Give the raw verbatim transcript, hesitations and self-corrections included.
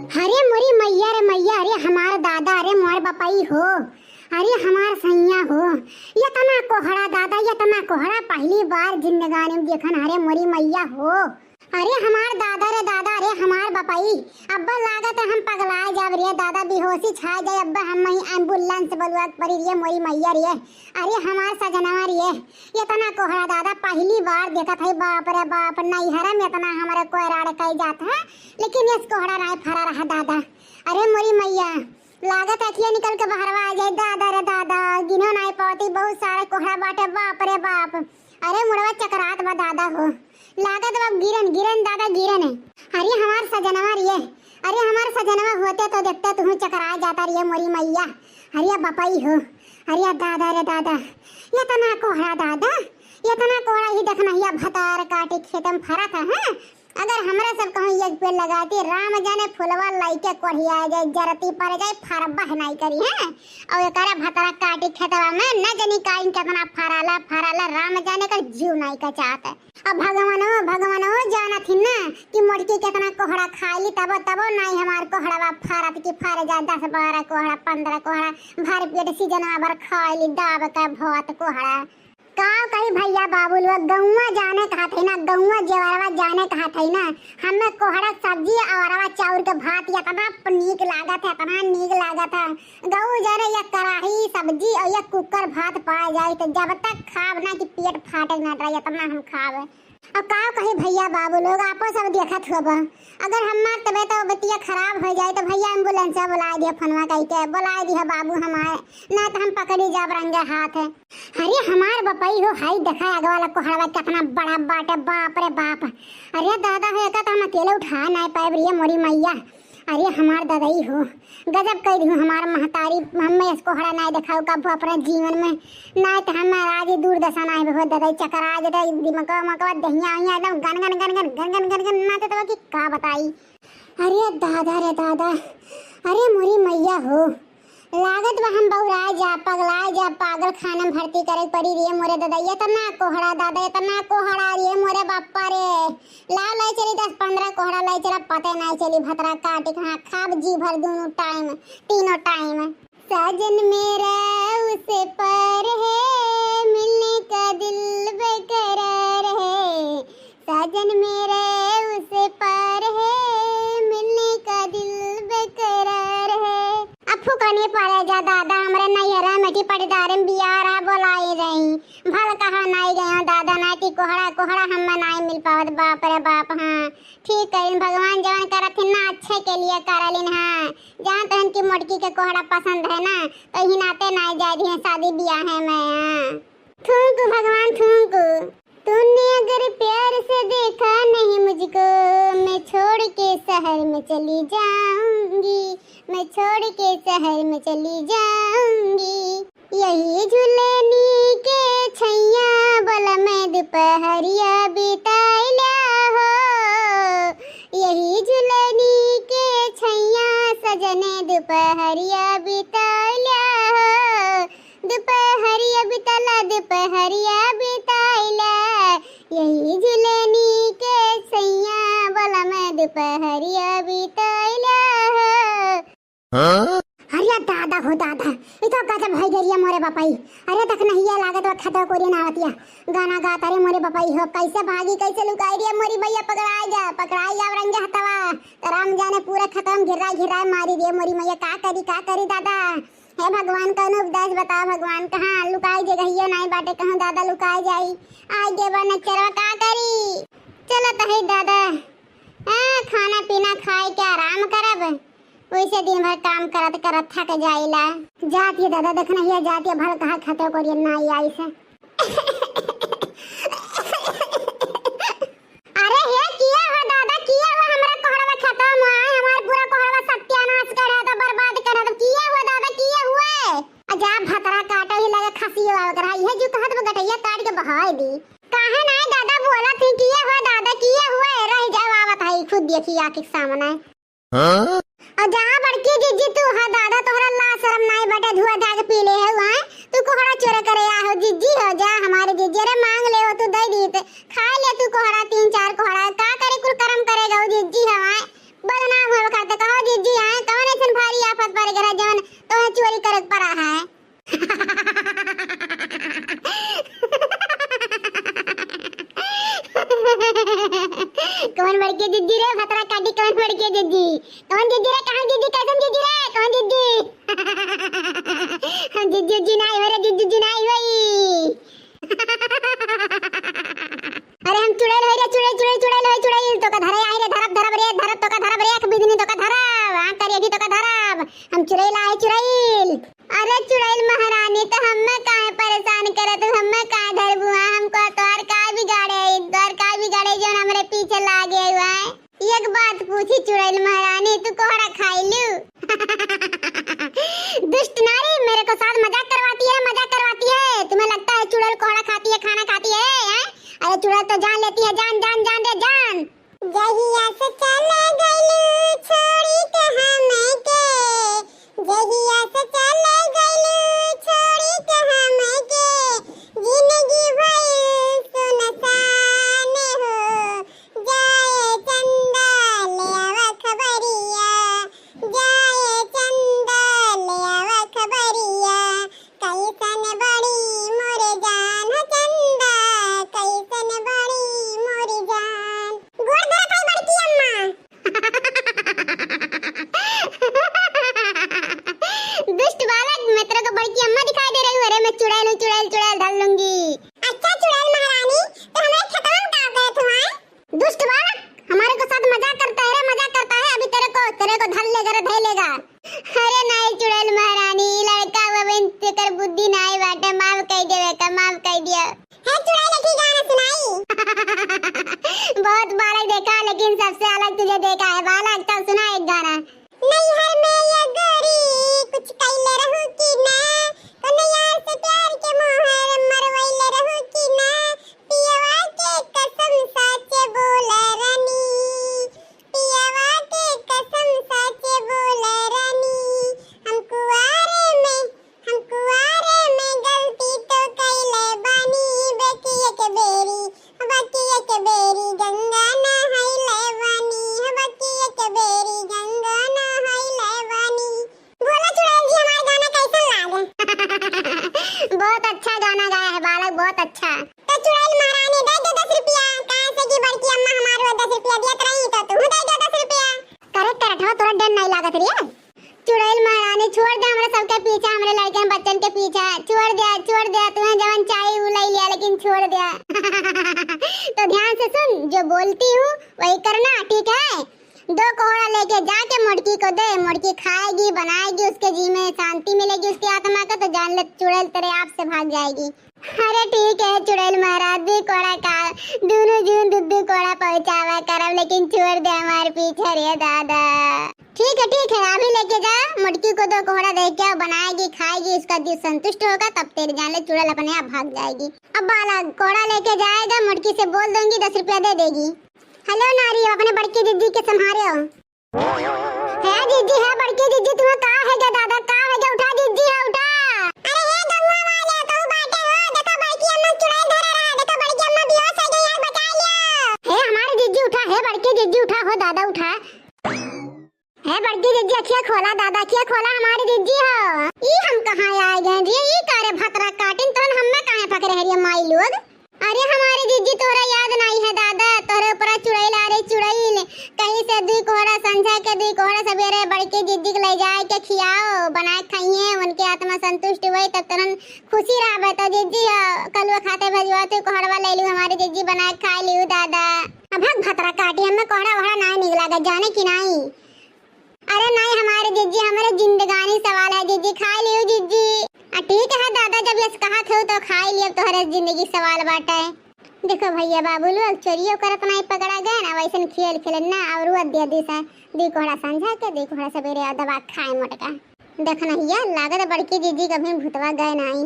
अरे मोरी मैया रे मैया, अरे हमार दादा, अरे मोर बपई हो, अरे हमार सैया हो, यतना कोहड़ा दादा, यतना कोहड़ा पहली बार जिंदगानी में देखन। अरे मोरी मैया हो, अरे हमार दादा रे दादा, अरे हमार बपई, अब्बा लागत है हम पगलाए जाब रे दादा, बेहोशी छा जाए अब्बा, हम वहीं ambulance बुलवा के परी रे मोरी मैया रे। अरे हमार सजनवा रे, यतना कोहड़ा दादा पहली बार देखत है, बाप रे बाप, नैहरा में यतना हमारे कोहराड़ कई जात है, लेकिन यस कोहड़ा नाय फरा रहा दादा। अरे मोरी मैया, लागत अखिया निकल के बहरवा आ जाए दादा रे दादा, गिनो नाय पावती, बहुत सारा कोहड़ा बाटे, बाप रे बाप। अरे मुड़वा चकरात बा दादा हो, लागत बा गिरन, गिरन दादा गिरन। अरे हमार सजनवा रे, अरे हमार सजनवा होते तो देखते तुहूँ चकरा जाता रे मोरी मैया। अरे बपई हो, अरे दादा रे दादा, यतना कोहड़ा दादा, यतना कोहड़ा ही देखना हिया भतार काटी खेत में फरत है, हैं? अगर हमरा सब कहूँ एक पेड़ लगाती, राम जाने फुलवा लइके कोढ़िया जाए, जरती पर जाए, फरबह नाई करी, हैं? और एकरा भतरा काटी खेतवा में न जानी काइन केतना फराला, फराला, राम जाने कर जीव नाई का चाहत है। अब भगवानो, भगवानो जानत ही ना कि मोटकी केतना कोहड़ा खाइली, तबो, तबो नाई हमार कोहड़वा फारत की फारे जाए, दस बारह कोहड़ा, पन्द्रह कोहड़ा, भर पेट सीजनवा भर खाइली, दाब के भात कोहड़ा। का कही भैया बाबू लोग, गौवा जाने कहत है ना, गौवा जेवरवा जाने कहत है ना, हमें कोहड़ा सब्जी और अरवा चाउर के भात इतना नीक लागत है, इतना नीक लागत है। गऊ जाने या कढ़ाई सब्जी और या कुकर भात पा जाए तो जब तक खाब ना कि पेट फाटे ना रहे, इतना हम खाब। अब का कही भैया बाबू लोग, आपो सब देखत होब, अगर हमार तबीयत और बतिया खराब हो जाए तो भैया ambulance बुलाए दिया, फोनवा कई के बुलाए दिया बाबू हमारे, ना तो हम पकड़ी जाब रंगे हाथ। अरे हमार बपई हो, हाई देखा आगे वाला कोहड़वा कितना बड़ा बाटे, बाप रे बाप। अरे दादा हो, एका तो हम अकेले उठा नाई पाएब रे मोरी मैया। अरे हमार ददई हो, गजब कई दिहु हमार महतारी, हमें इस कोहड़ा नाई देखाऊ कब अपने जीवन में, नाई तो हमार आज ही दुर्दशा नाई हो ददई, चकरा जते दिमकवा मकवा दहिया वहिया एकदम गन गन गन गन गन गन गन गन नाचत बा कि का बताई। अरे दादा रे दादा, अरे मोरी मैया हो, लागत बा हम बौराए जा, पगलाए जा, पागल खाना में भर्ती करे के पड़ी रे मोरे दादा। इतना कोहड़ा दादा, इतना कोहड़ा रे मोरे बापा रे। लाओ लाई चली दस पन्द्रह कोहड़ा लाई चला, पते नाई चली भतरा काटी कहाँ खाब जी भर दोनों टाइम, तीनों टाइम। साजन मेरा उसे पार है, मिलने का दिल बेकरार है। साजन मेरे उसे पार है, मिलने का दिल बेकरार है। अब फुकनी पड़े जा दादा, हमरे नैहरा में की पटीदारे में बियाह रहा, बोलाई रही, भल कहा नाई गयो दादा, ना कि कोहड़ा कोहड़ा हम नाई मिल पावत, बाप रे बाप। हाँ ठीक है, भगवान जवन करत है ना अच्छे के लिए करलिन। हाँ जानत हन कि मोटकी के कोहड़ा पसंद है ना, तो ही नाते नाई जाए दिए शादी बियाह में। हाँ थूक भगवान थूक। तूने अगर प्यार से देखा नहीं मुझको, मैं छोड़ के शहर में चली जाऊंगी, मैं छोड़ के शहर में चली जाऊंगी। यही झुलनी के छैया बलम दुपहरिया बिताइला हो, यही झुलनी के छैया सजने दुपहरिया बिताइला हो। दुपहरिया बिताला, दुपहरिया बिताइला, यही झुलनी के सैया बलम दुपहरिया बिताइला हो। हाँ? अरे दादा हो दादा, ई तो गजब होइ गई रे मोरे बपई। अरे देख नहिया लागत बा खतवा कोरिया नावतिया। गाना गात रे मोरे बपई हो, कैसे भागी कैसे लुकाई रे मोरी मैया, पकड़ाई जा, पकड़ाई जा रंगे हथवा। तो राम जाने पूरा खतवा में घिराई घिराई मारी रे मोरी मैया, का करी का करी दादा। हे भगवान, कौनो उपदेश बताओ भगवान, कहाँ लुकाई, जगहिया नाई बाटे, कहूँ दादा लुकाई जाई। आई गे बा नचरवा, का करी? चलत है दादा, हाँ, खाना पीना खाए के आराम करब, वैसे दिन भर काम करत करत थक जाइला। जात ये दादा, देखना हिया जात ये, भल कहा खतवा कोरिया नाई आई से। अरे हे, किया हो दादा, किया हो हमरा कोहड़वा खेतवा में? आए, हमार पूरा कोहड़वा सत्यानाश कर है, तो बर्बाद कर है, तो किया हो दादा, किया हुए? आ जा भतरा काटे ही लगे खसियो आवे कर है, ये जो कहत बा गटैया काट के बहाए दी। काहे ना दादा बोलत ही, किया हो दादा, किया हुए? रह जाओ, आवत है, खुद देखी आँख के सामने। हाँ? और जहाँ बड़की जिज्जी तू है दादा, तोहरा लाज शरम नाई बटे, धुआं झाग पी ले है वहाँ, तू कोहड़ा चोरे करे आ हो जिज्जी हो, जा हमारे जिज्जी, अरे मांग ले हो तू दे दी ते, खा ले तू कोहड़ा, तीन चार कोहड़ा, का करे कुल करम करे गो जिज्जी हो वहाँ, बदनाम हो करते कहो जिज्जी। जिज्जी, कौन जिज्जी रे, कहाँ जिज्जी, कैसन जिज्जी रे, कौन जिज्जी? हम जिज्जी, जिज्जी नाई हो रे, जिज्जी, जिज्जी नाई होई। अरे हम चुड़ैल होई रे, चुड़ैल, चुड़ैल, चुड़ैल होई, चुड़ैल, तोका धरे आई रे, धरब, धरब रे, धरब, तोका धरब रे, एक बिजनी तोका धरब, आँख करिया भी तोका धरब, हम चुड़ैल आई, चुड़ैल। अरे चुड़ैल महारानी, तो हम्मे काहे परेशान करत हू, हम्मे काहे धरबू, हाँ? हमको तोहर का बिगाड़े, तोहर का बिगाड़े, जौन हमरे पीछे लागे हुआ है? एक बात पूछी चुड़ैल महारानी, तू कोहड़ा खाइलू? दुष्ट नारी, मेरे को साथ मजाक करवाती है, मजाक करवाती है। तुम्हें लगता है चुड़ैल कोहड़ा खाती है, खाना खाती है, हैं? अरे चुड़ैल तो जान लेती है, जान, जान, जान रे जान। जहिया से चले गइलू छोड़ी के हमके, जहिया से चले गइलू छोड़ी के हमके, जिंदगी भइल सुनसान हो। जाए चंदा ले आवा खबरिया, जाए चंदा ले आवा खबरिया, कैसन बड़ी मोर जान हो चंदा, कैसन बड़ी मोर जान। गोड़ धरत हई बड़की अम्मा। दुष्ट बालक, मैं तेरे को बड़की अम्मा दिखाई दे रही हूँ? अरे मैं चुड़ैल हूँ, चुड़ैल, चुड़ैल धर लूंगी। अच्छा चुड़ैल महारानी, तो हमारे खेतवा में का करत हुआ है? दुष्ट बालक, हमारे को साथ मजाक करता है रे, मजाक करता है। अभी तेरे को, तेरे को धर लेगा रे, धर लेगा। अरे नाई चुड़ैल महारानी, ई लड़का बबन तेकर बुद्धि नाई बाटे, माफ कई देवे का, माफ कई दिया। हे चुड़ैल, एक ही गाना सुनाई। बहुत बालक देखा, लेकिन सबसे अलग तुझे देखा है बालक। तब सुना एक गाना। नैहर में ये गोरी कुछ कैले रहू कि ना, कौनो यार से प्यार के मोहर मरवैले रहू कि ना, पियवा के कसम सच बोल रानी, पियवा के कसम सच बोल रानी, हम कुआरे में, हम कुआरे में गलती तो कैले बानी, बाकी एक बेरी, बाकी एक बेरी गंगा नहैले बानी, बाकी एक बेरी गंगा नहैले बानी। बोला चुड़ैल जी, हमार गाना कैसन लागे? बहुत अच्छा गाना गाया है बालक, बहुत अच्छा। तो चुड़ैल महारानी दे दो दस रुपया, काहे से कि बड़की अम्मा हमार वो दस रुपया दियत रही, तो तू दे दो दस रुपया। करे करठवा तोरा डर नहीं लागत रे? चुड़ैल महारानी छोड़ दे हमरा सबके पीछा, हमरे लड़के बच्चन के पीछा छोड़ दे, छोड़ दे। तुम्हें जवन चाही उ ले लिया, लेकिन छोड़ दे। तो ध्यान से सुन, जो बोलती हूँ वही करना, ठीक है? दो कोहड़ा लेके जाके मोटकी को दे, मोटकी खाएगी, बनाएगी, उसके जी में शांति मिलेगी, उसकी आत्मा को। तो जान ले चुड़ैल तेरे आप से भाग जाएगी। अरे ठीक है चुड़ैल महाराज, दुई कोहड़ा का, दुनू जून दू दू कोहड़ा पहुँचावा करब, लेकिन छोड़ दे हमार पीछे रे दादा। ठीक है, ठीक है, अभी लेके जा, मोटकी को दो कोहड़ा दे के आओ, बनाएगी, खाएगी, उसका दिल संतुष्ट होगा, तब तेरी जान ले चुड़ैल अपने आप भाग जाएगी। अब बालक कोहड़ा लेके जाएगा, मोटकी से बोल दूंगी, दस रुपया दे देगी। हेलो नारी, अपने बड़की जिज्जी के संभारे हो। है जिज्जी, है बड़की जिज्जी, तुम्हें का है गया दादा, का है गया? उठा जिज्जी, है उठा। अरे हे गौवा वाले, कहू बाटे हो, देखो बड़की अम्मा चुड़ैल धरे रहा, देखो बड़की अम्मा बेहोश हो गई है, बचा लियो। हे हमारे जिज्जी उठा, हे बड़की जिज्जी उठा, हो दादा उठा। हे बड़की जिज्जी अखिया खोला दादा, अखिया खोला हमारे जिज्जी हो। ई हम कहाँ आए गए रे, ई का रे भतरा काटिन, तोरन हम्मे काहे पकड़े है रे माई लोग? अरे हमारे जिज्जी तोहरा याद नाई है दादा, तोहरे ऊपरा चुड़ैल आ रे चुड़ैल, कहीं से दुई कोहड़ा संझा के दुई कोहड़ा सवेरे बड़की जिज्जी के ले जाए के खियाओ, बनाए के खाइए, उनके आत्मा संतुष्ट होई तब तोरन खुशी रहबे। तो जिज्जी कलुआ खाते भेजवा तू कोहड़वा ले लू, हमारे जिज्जी बनाए के खाए लियो दादा। अब भग भतरा काटी, हमें कोहड़ा वोहड़ा नाई निक लागे, जाने की नाई। अरे नाई हमारे जिज्जी, हमरे जिंदगानी सवाल है जिज्जी, खाए लियो जिज्जी। आ ठीक है दादा, जब यस कहत हो तो खाए लियो, तोहरे जिंदगी सवाल बाटे। देखो भैया बाबू लोग चोरियो करत नाई पकड़ा गए ना, वैसन खेल खेलन ना और वो दे दी सा, दुई कोहड़ा संझा के दुई कोहड़ा सवेरे और दबा खाए मोटका। देख नहिया लागत बड़की जिज्जी कभी भूतवा गए नाई।